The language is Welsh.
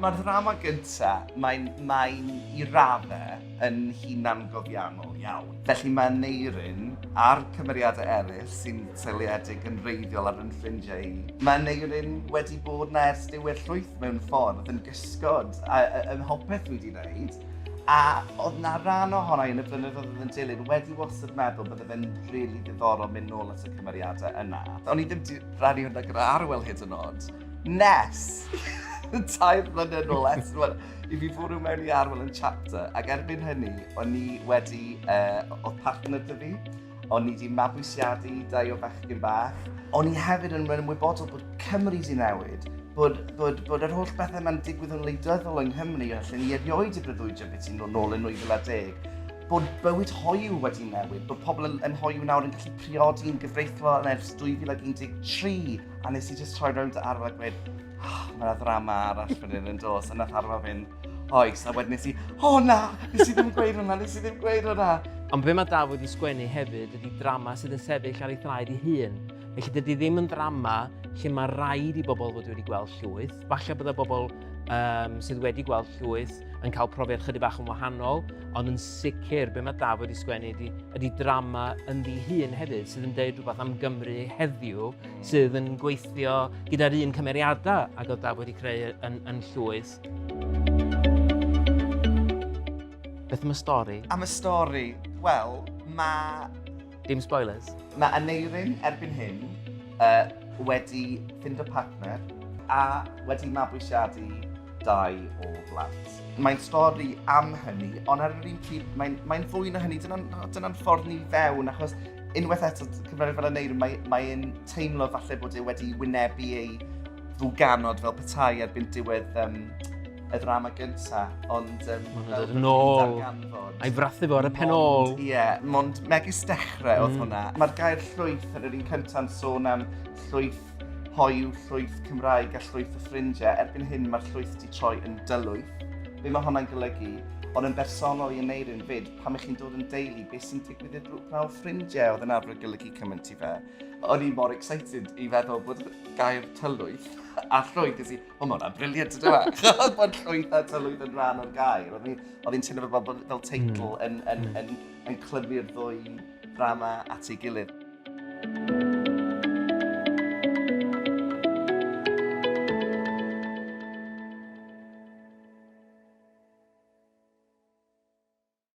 Mae'r ddrama gynta, mae'n mae i raddau yn hunangofiannol iawn. Felly mae Aneirin a'r cymeriadau eraill sy'n seiliedig yn wreiddiol ar yn ffrindiau i. Mae Aneirin wedi bod 'na ers diwedd llwyth mewn ffordd, yn gysgod a, a, ym mhopeth dwi wedi wneud. A oedd 'na ran ohono i yn y blynyddoedd oedd yn dilyn wedi wastad meddwl bydde fe'n rili ddiddorol mynd nôl at y cymeriadau yna. O'n i ddim 'di rhannu hwnna gyda Arwel hyd yn oed. Nes 3 mlynedd nôl eto, i fi fwrw mewn i Arwel yn chapter, ac erbyn hynny, o'n i wedi, oedd partner 'da fi, o'n i wedi mabwysiadu dau o fechgyn bach. O'n i hefyd yn ymwybodol bod Cymru 'di newid, bod yr holl bethau yma'n digwydd yn wleidyddol yng Nghymru, allan ni erioed i breuddwydio beth sy'n dod nôl yn 2010, bod bywyd hoyw wedi newid, bod pobl yn hoyw nawr yn gallu priodi yn gyfreithlon ers 2013, a nes i just troi rownd at Arwel a gweud, "Oh, mae yna ddrama arall fan hyn yn dos," a nath Arwel fynd, "Oes," a wedyn nes i, "O na, nes i ddim gweud hwnna, nes i ddim gweud hwnna." Ond be mae Daf wedi sgwennu hefyd ydy drama sydd yn sefyll ar ei thraed ei hun. Felly dydy ddim yn ddrama lle mae rhaid i bobl fod wedi gweld llwyth. Falle bydde bobl sydd wedi gweld llwyth yn cael profiad chydig bach yn wahanol, ond yn sicr be mae Daf wedi sgwennu ydy drama ynddi hun hefyd, sydd yn deud rhywbeth am Gymru heddiw, sydd yn gweithio gyda'r un cymeriadau ag oedd Daf wedi creu yn llwyth. Beth am y stori? Am y stori, wel, mae... Dim spoilers. Mae Aneirin erbyn hyn wedi ffindo partner a wedi mabwysiadu dau o blant. Mae'n stori am hynny, ond ar yr un pryd mae'n fwy na hynny. Dyna'n dyna ffordd ni fewn, achos unwaith eto, cymeriad fel Aneirin, mae'n mae teimlo falle bod e wedi wynebu ei fwganod fel petai erbyn diwedd y ddrama gynta, ond Maen nhw'n dod yn ôl. A'i frathu fo ar y pen ôl. Ie, yeah, mond megis dechrau oedd hwnna. Mae'r gair llwyth ar yr un cynta'n sôn am llwyth hoyw, llwyth Cymraeg a llwyth o ffrindiau. Erbyn hyn mae'r llwyth di troi yn dylwyth. Be mae hwnna'n golygu? Ond yn bersonol i Aneirin fyd, pan ych chi'n dod yn deulu, beth sy'n digwydd i'r grŵp 'na o ffrindiau oedd yn arfer golygu cymaint i fe? O'n i mor excited i feddwl bod gair tylwyth a llwyth, nes i, "O, mae hwnna'n brilliant, ydw e?" Bod llwyth a tylwyth yn rhan o'r gair. Oedd hi'n teimlo fel teitl yn clymu'r ddwy ddrama at ei gilydd.